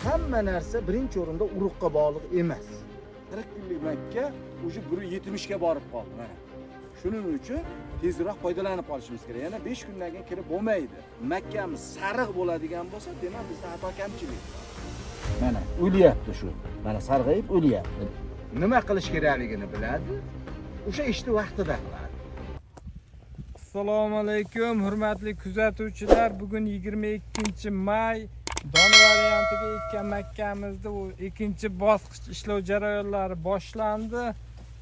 Hamma narsa birinchi o'rinda urug'ga bog'liq emas. 40 kunlik makka уже 170 ga borib qoldi mana. Shuning uchun tezroq foydalanib qolishimiz kerak. Yana 5 kundan keyin kirib bo'lmaydi. Makkamiz sariq bo'ladigan bo'lsa, demak bizda xato kamchilik bor. Mana o'lyapti shu. Mana sarg'ayib o'lyapti. Nima qilish kerakligini biladi. O'sha ishni vaqtida qiladi. Assalomu alaykum, hurmatli kuzatuvchilar. Bugun 22-may, don variantiga ekkan makkamizda u ikkinchi bosqich ishlov jarayonlari boshlandi.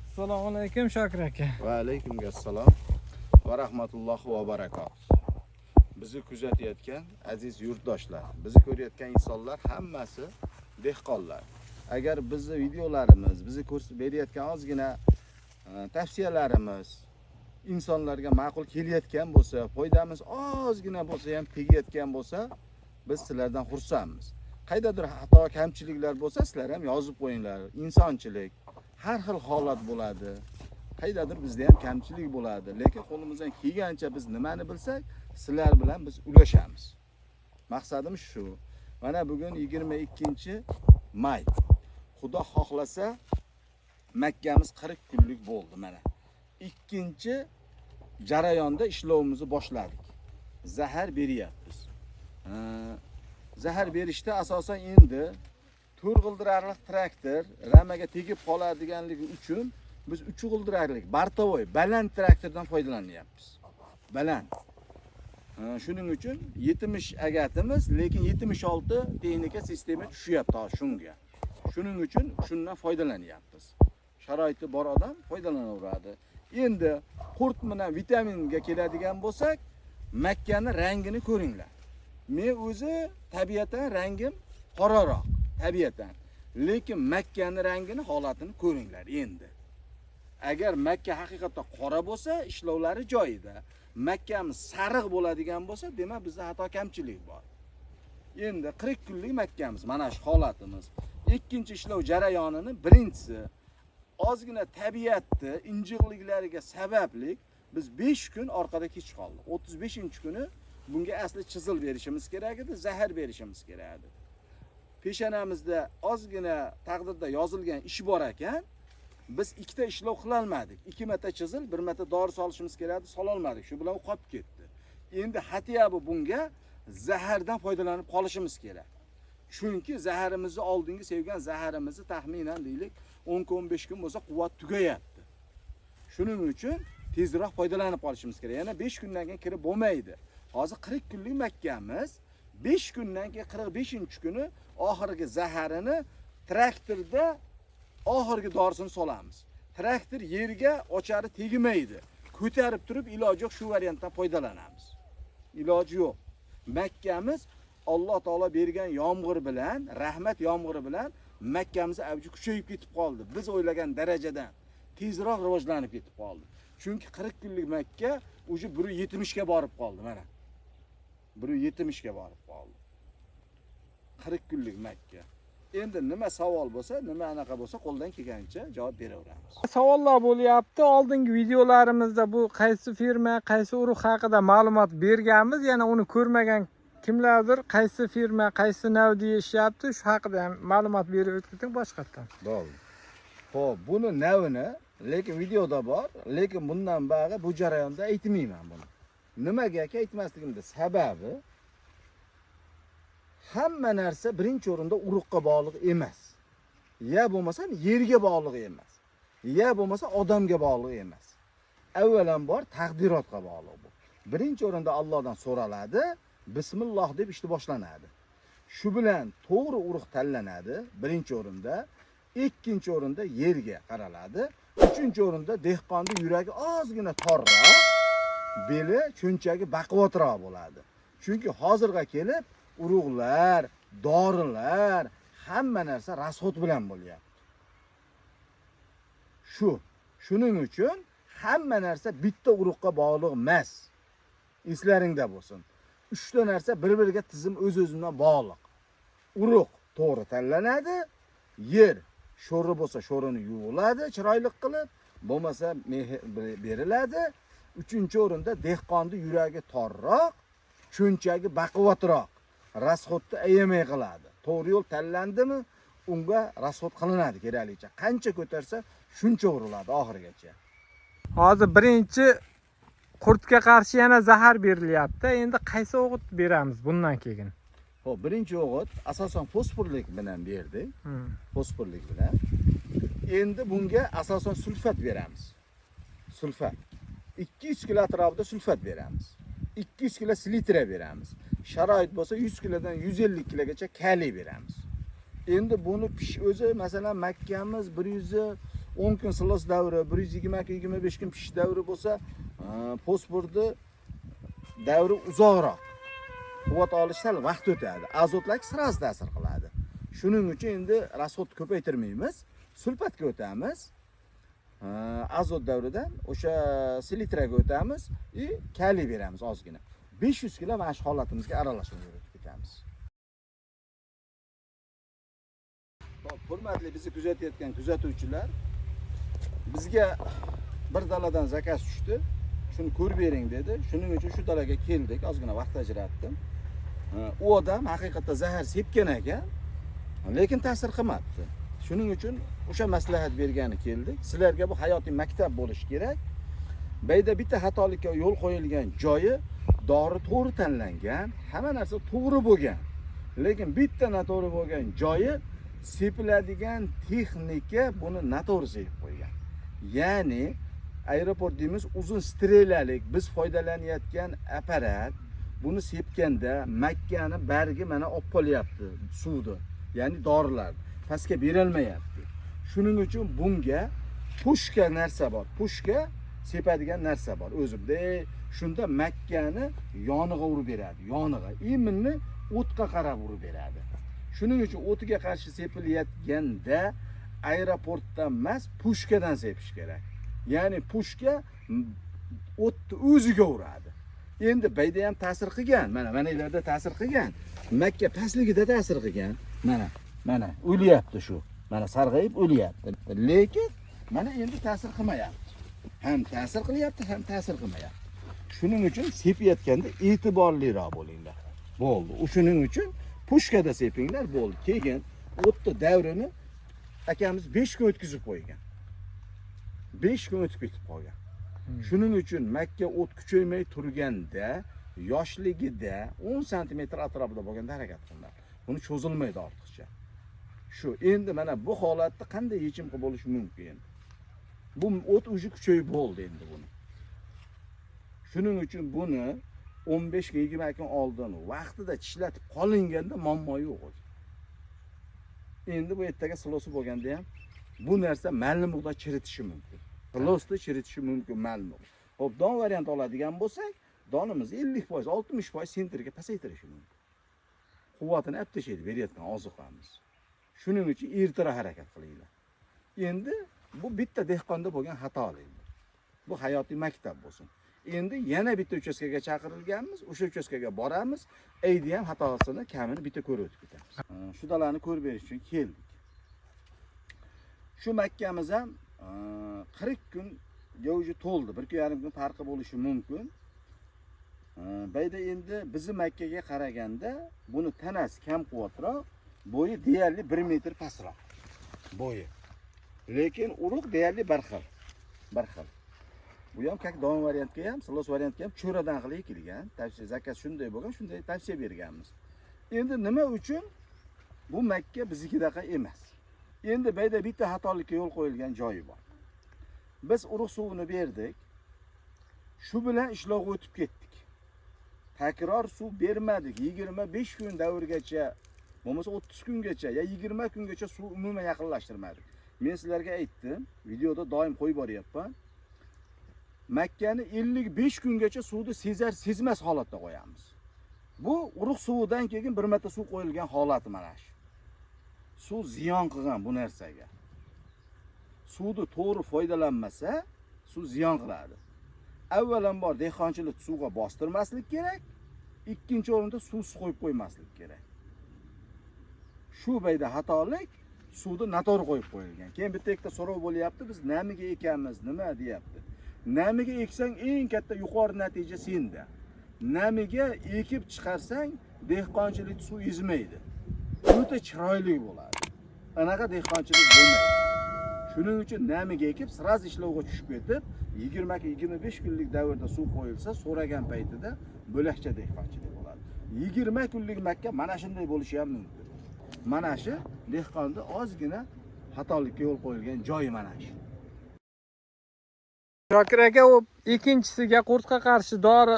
Assalomu alaykum, Shokir aka. Va alaykum assalom va rahmatullohi va barakotuh. Bizni kuzatayotgan aziz yurtdoshlar, bizni ko'rayotgan insonlar hammasi dehqonlar. Agar bizni videolarimiz, bizni ko'rsatib berayotgan ozgina tavsiyalarimiz insonlarga ma'qul kelayotgan bo'lsa, foydamiz ozgina bo'lsa ham tegayotgan bo'lsa, biz sizlardan xursandmiz. Qaydadir xato kamchiliklar bo'lsa, sizlar ham yozib qo'yinglar. Insonchilik, har xil holat bo'ladi. Qaydadir bizda ham kamchilik bo'ladi, lekin qo'limizdan kelgancha biz nimani bilsak, sizlar bilan biz ulashamiz. Maqsadimiz shu. Mana bugun 22 may. Xudo xohlasa, makkamiz 40 kunlik bo'ldi mana. Ikkinchi jarayonda ishlovimizni boshladik. Zahar beryapmiz. Zahar berishda asosan endi 4 g'ildirakli traktor ramaga tegib qoladiganligi uchun biz 3 g'ildirakli бортовой baland traktordan foydalanyapmiz. Baland. Shuning uchun 70 agatimiz, lekin 76 texnika sistema tushyapti hozir shunga. Shuning uchun shundan foydalanyapmiz. Sharoiti bor odam foydalanaveradi. Endi qurt bilan vitaminga keladigan bo'lsak, makkani rangini ko'ringlar. Men o'zi tabiatan rangim qoraroq, tabiatan. Lekin makkani rangini, holatini ko'ringlar endi. Agar makka haqiqatda qora bo'lsa, ishlovlari joyida. Makkamiz sariq bo'ladigan bo'lsa, demak bizda xato kamchilik bor. Endi 40 kunlik makkamiz mana shu holatimiz. Ikkinchi ishlov jarayonini birinchisi ozgina tabiatni injiqliklariga sababli biz 5 kun orqada kech qoldik. 35-kuni bunga asli chizil berishimiz kerak edi, zahar berishimiz kerak edi. Peshonamizda ozgina taqdirda yozilgan ish bor ekan, biz ikkita ishlov qilolmadik. Ikki marta chizil, bir marta dori solishimiz kerak edi, sololmadik. Shu bilan u qolib ketdi. Endi хотя бы bunga zahardan foydalanib qolishimiz kerak. Chunki zaharimizni, oldingi sevgan zaharimizni taxminan deylik 10 kun, 15 kun bo'lsa quvvat tugayapti. Shuning uchun tezroq foydalanib qolishimiz kerak. Yana 5 kundan keyin kirib bo'lmaydi. Hozir 40 kunlik makkamiz, 5 kundan keyin 45-kuni oxirgi zaharini traktorda oxirgi dorisini solamiz. Traktor yerga ochari tegmaydi. Ko'tarib turib iloji yo'q, shu variantdan foydalanamiz. Iloji yo'q. Makkamiz Alloh taolo bergan yomg'ir bilan, rahmat yomg'iri bilan makkamiz avji kuchayib ketib qoldi. Biz o'ylagan darajadan tezroq rivojlanib ketib qoldi. Chunki 40 kunlik makka уже 170 ga borib qoldi mana. 170 ga borib qoldi. 40 kunlik makka. Endi nima savol bo'lsa, nima anaqa bo'lsa, qo'ldan kelgancha javob beraveramiz. Savollar bo'lyapti. Oldingi videolarimizda bu qaysi firma, qaysi urug' haqida ma'lumot berganmiz. Yana uni ko'rmagan kimlardir qaysi firma, qaysi nav deyishyapti, shu haqida ham ma'lumot berib o'tib boshqatdan. Bo'ldi. Xo'p, buni navini lekin videoda bor, lekin bundan bog'i bu jarayonda aytmayman buni. Nimagaki aytmasligimda sababi, hamma narsa birinchi o'rinda urug'ga bog'liq emas. Ya bo'lmasam yerga bog'liq emas. Ya bo'lmasa odamga bog'liq emas. Avvalambor taqdirotga bog'liq bu. Birinchi o'rinda Allohdan so'raladi, bismilloh deb ishni boshlanadi. Shu bilan to'g'ri urug' tanlanadi birinchi o'rinda, ikkinchi o'rinda yerga qaraladi, uchinchi o'rinda dehqonni yuragi ozgina torroq, beli, cho'nchagi baquvvatroq bo'ladi. Chunki hozirga kelib urug'lar, dorilar, hamma narsa расход bilan bo'lyapti. Shuning uchun hamma narsa bitta urug'ga bog'liq emas. Eslaringda bo'lsin. Uchta narsa bir-biriga tizim o'z-o'zidan bog'liq. Urug' to'g'ri tanlanadi, yer sho'ri bo'lsa sho'rini yuviladi chiroyli qilib, bo'lmasa mehr beriladi. Uchinchi o'rinda dehqonni yuragi torroq, cho'nchagi baquvvatroq. Расход ni ayamay qiladi. To'g'ri yo'l tanlandimi, unga расход qilinadi keraklicha. Qancha ko'tarsa, shuncha uriladi oxirigacha. Hozir birinchi qurtga qarshi yana zahar berilyapti. Endi qaysi o'g'it beramiz bundan keyin? Xo'p, birinchi o'g'it asosan fosforlik bilan berdik. Fosforlik bilan. Endi bunga asosan sulfat beramiz. Sulfat. 200 kilo atrofida sulfat beramiz. 200 kilo selitra beramiz. Sharoit bo'lsa 100 kilodan 150 kilogacha kaliy beramiz. Endi buni pish o'zi, masalan, makkamiz 110 kun silos davri, 120-25 kun pish davri bo'lsa, fosforni davri uzoqroq. Quvvat olish sal vaqt o'tadi. Azotlar сразу ta'sir qiladi. Shuning uchun endi расход ko'paytirmaymiz. Sulfatga o'tamiz. Azot davridan o'sha selitraga o'tamiz и kaliy beramiz ozgina. 500 kilo mana shu holatimizga aralashma yuritib ketamiz. Xo'p, hurmatli bizni kuzatayotgan kuzatuvchilar, bizga bir daladan заказ tushdi. Shuni ko'rib bering dedi. Shuning uchun shu dalaga keldik, ozgina vaqt ajratdim. U odam haqiqatda zahar sepgan ekan, lekin ta'sir qilmabdi. Shuning uchun o'sha maslahat bergani keldik. Sizlarga bu hayotiy maktab bo'lishi kerak. Bayda bitta xatolikka yo'l qo'yilgan joyi, dori to'g'ri tanlangan, hamma narsa to'g'ri bo'lgan. Lekin bitta noto'g'ri bo'lgan joyi, sepiladigan texnika buni noto'g'ri sepib qo'ygan. Ya'ni aeroport deymiz, uzun стрела lik biz foydalanayotgan apparat buni sepganda makkani bargi mana olib qolyapti suvni, ya'ni dorilar pastga berolmayapti. Shuning uchun bunga пушка narsa bor, пушка sepadigan narsa bor o'zimda. Shunda makkani yonig'a urib beradi, yonig'a, именно o'tga qarab urib beradi. Shuning uchun o'tiga qarshi sepilayotganda aeroportdan emas, пушка dan sepish kerak. Ya'ni пушка o'tni o'ziga uradi. Endi bayda ham ta'sir qilgan, mana manalarda ta'sir qilgan, makka pastligida ta'sir qilgan. Mana o'lyapti shu, mana sarg'ayib o'lyapti, lekin mana endi ta'sir qilmayapti. Ham ta'sir qilyapti, ham ta'sir qilmayapti. Shuning uchun sepayotganda e'tiborliroq bo'linglar, bo'ldi. Shuning uchun пушка da sepinglar, bo'ldi. Keyin o'tni davrini akamiz 5 kun o'tkazib qo'ygan, 5 kun o'tib ketib qolgan. Shuning uchun makka o't kuchaymay turganda, yoshligida 10 santimetr atrofida bo'lganda harakat qilinglar. Buni cho'zilmaydi ortiqcha shu. Endi mana bu holatda qanday yechim qilib bo'lishi mumkin? Bu o't уже kuchayib bo'ldi endi buni. Shuning uchun buni 15 20 kun oldin vaqtida tishlatib qolinganda muammo yo'q o'zi. Endi bu ertaga silosi bo'lganda ham bu narsa ma'lum miqdor chiritishi mumkin, silosni chiritishi mumkin ma'lum. Xo'p, don variant oladigan bo'lsak, donimiz 50%, 60% sentnerga pasaytirishi mumkin. Quvvatini olib tashlaydi berayotgan ozuqamiz. Shuning uchun ertaroq harakat qilinglar. Endi bu bitta dehqonda bo'lgan xatolik, bu hayotiy maktab bo'lsin. Endi yana bitta uchastkaga chaqirilganmiz, o'sha uchastkaga boramiz, aydi ham xatosini kamini bitta ko'rib o'tib ketamiz. Shu dalani ko'rib berish uchun keldik. Shu makkamiz ham 40 kunga уже to'ldi, bir kun yarim kun farqi bo'lishi mumkin. Bayda endi bizni makkaga qaraganda buni tanasi kam quvvatroq, bo'yi deyarli 1 metr pastroq bo'yi, lekin urug' deyarli bir xil, bir xil. Bu ham как don variantga ham, silos variantga ham cho'radan qilib ekilgan. Tavsiya, заказ shunday bo'lgan, shunday tavsiya berganmiz. Endi nima uchun bu makka biznikidaqa emas? Endi bayda bitta xatolikka yo'l qo'yilgan joyi bor. Biz urug' suvini berdik, shu bilan ishlov o'tib ketdik, takror suv bermadik. 25 kun davrgacha, bo'lmasa 30 kungacha yo 20 kungacha suv umuman yaqinlashtirmadik. Men sizlarga aytdim, videoda doim qo'yib boryapman, makkani 55 kungacha suvni sezar sezmas holatda qo'yamiz. Bu urug' suvidan keyin bir marta suv qo'yilgan holati. Mana shu suv ziyon qilgan bu narsaga. Suvni to'g'ri foydalanmasa, suv ziyon qiladi. Avvalambor dehqonchilik suvga bostirmaslik kerak, ikkinchi o'rinda suvsiz qo'yib qo'ymaslik kerak. Shu bayda xatolik, suvni noto'g'ri qo'yib qo'yilgan. Keyin bitta ikkita so'rov bo'lyapti, biz namiga ekamiz, nima deyapti. Namiga eksang, eng katta yuqori natija senda. Namiga ekib chiqarsang. Dehqonchilik suv ezmaydi. O'ta chiroyli bo'ladi. Anaqa dehqonchilik bo'lmaydi. Shuning uchun namiga ekib, сразу ishlovga tushib ketib, 20-25 kunlik davrda suv qo'yilsa, so'ragan paytida bo'lakcha dehqonchilik bo'ladi. 20 kunlik makka mana shunday bo'lishi ham mumkin. Mana shu dehqonda ozgina xatolikka yo'l qo'yilgan joyi mana shu. Shokir aka, u ikkinchisiga qurtga qarshi dori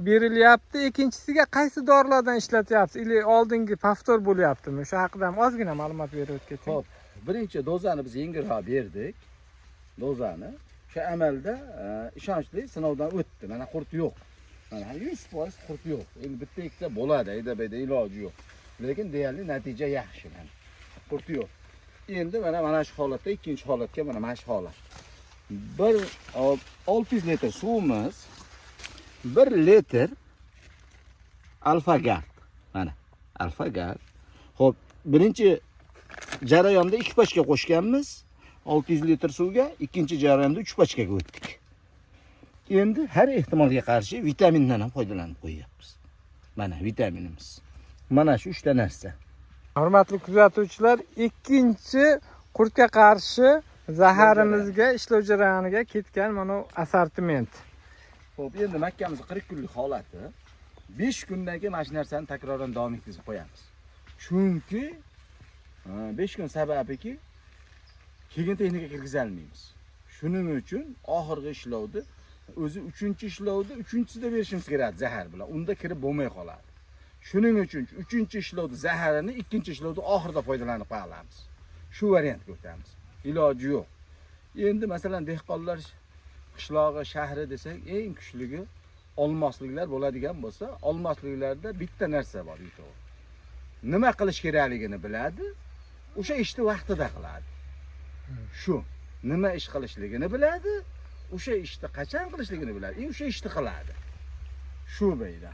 berilyapti. Ikkinchisiga qaysi dorilardan ishlatyapsiz? Или oldingi повтор bo'lyaptimi? Shu haqida ham ozgina ma'lumot berib o'tib keting. Xo'p, birinchi dozani biz yengilroq berdik. Dozani o'sha amalda ishonchli sinovdan o'tdi. Mana qurt yo'q. Mana 100% qurt yo'q. Endi bitta ikkita bo'ladi, ayda-bayda iloji yo'q. Lekin deyarli natija yaxshi mana. Qurt yo'q. Endi mana shu holatda ikkinchi holatga mana shu holat. Bir 600 litr suvimiz, 1 litr Alfagard. Mana Alfagard. Xo'p, birinchi jarayonda 2 pachka qo'shganmiz. 600 litr suvga, ikkinchi jarayonda 3 pachkaga o'tdik. Endi har ehtimolga qarshi vitamindan ham foydalanib qo'yyapmiz. Mana vitaminimiz. Mana shu 3 ta narsa. Hurmatli kuzatuvchilar, ikkinchi qurtga qarshi zaharimizga ishlov jarayoniga ketgan mana bu assortiment. Xo'p, endi makkamiz 40 kunlik holati. 5 kundan keyin mana shu narsani takroran davom etkazib qo'yamiz. Chunki 5 kun sababiki keyin texnika kirgizolmaymiz. Shuning uchun oxirgi ishlovni o'zi 3-ishlovni 3-chisida berishimiz kerak zahar bilan. Unda kirib bo'lmay qoladi. Shuning uchun 3-ishlovni zaharini 2-ishlovni oxirida foydalanib qolamiz. Shu variantga o'tamiz. Iloji yo'q. Endi masalan dehqonlar qishlog'i, shahri desak, eng kuchligi olmosliklar bo'ladigan bo'lsa, olmosliklarda bitta narsa bor yutug'i. Nima qilish kerakligini biladi, o'sha ishni vaqtida qiladi. Shu nima ish qilishligini biladi, o'sha ishni qachon qilishligini biladi, o'sha ishni qiladi. Shu bayda.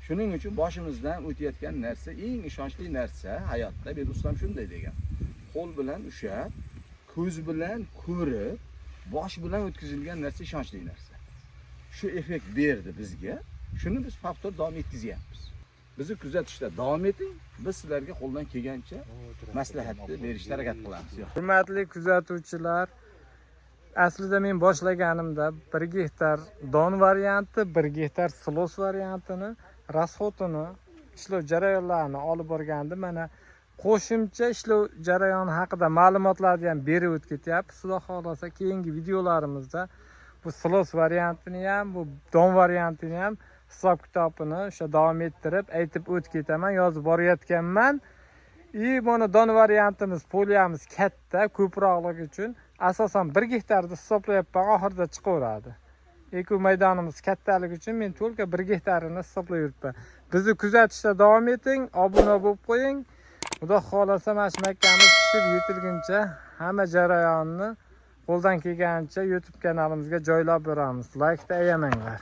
Shuning uchun boshimizdan o'tayotgan narsa, eng ishonchli narsa hayotda, men ustam shunday degan. Qo'l bilan ushlab, ko'z bilan ko'rib, bosh bilan o'tkazilgan narsa ishonchli narsa. Shu effekt berdi bizga. Shuni biz повтор davom etkazyapmiz. Bizni kuzatishda davom eting. Biz sizlarga qo'ldan kelgancha maslahatni berishga harakat qilamiz. Hurmatli kuzatuvchilar, aslida men boshlaganimda 1 gektar don varianti, 1 gektar silos variantini, расход ini, ishlov jarayonlarini olib borgandim. Mana qo'shimcha ishlov jarayoni haqida ma'lumotlarni ham berib o'tib ketyapmiz. Xudo xohlasa keyingi videolarimizda bu silos variantini ham, bu don variantini ham hisob kitobini o'sha davom ettirib aytib o'tib ketaman, yozib borayotganman. И mana don variantimiz, поля miz katta, ko'proqligi uchun asosan 1 gektarda hisoblayapman, oxirida chiqaveradi. Ekuv maydonimiz kattaligi uchun men to'lka 1 gektarini hisoblab yuribman. Bizni kuzatishda davom eting, obuna bo'lib qo'ying. Xudo xohlasa mana shu makkamiz pishib yetilguncha hamma jarayonni qo'ldan kelgancha YouTube kanalimizga joylab boramiz. Laykni ayamanglar.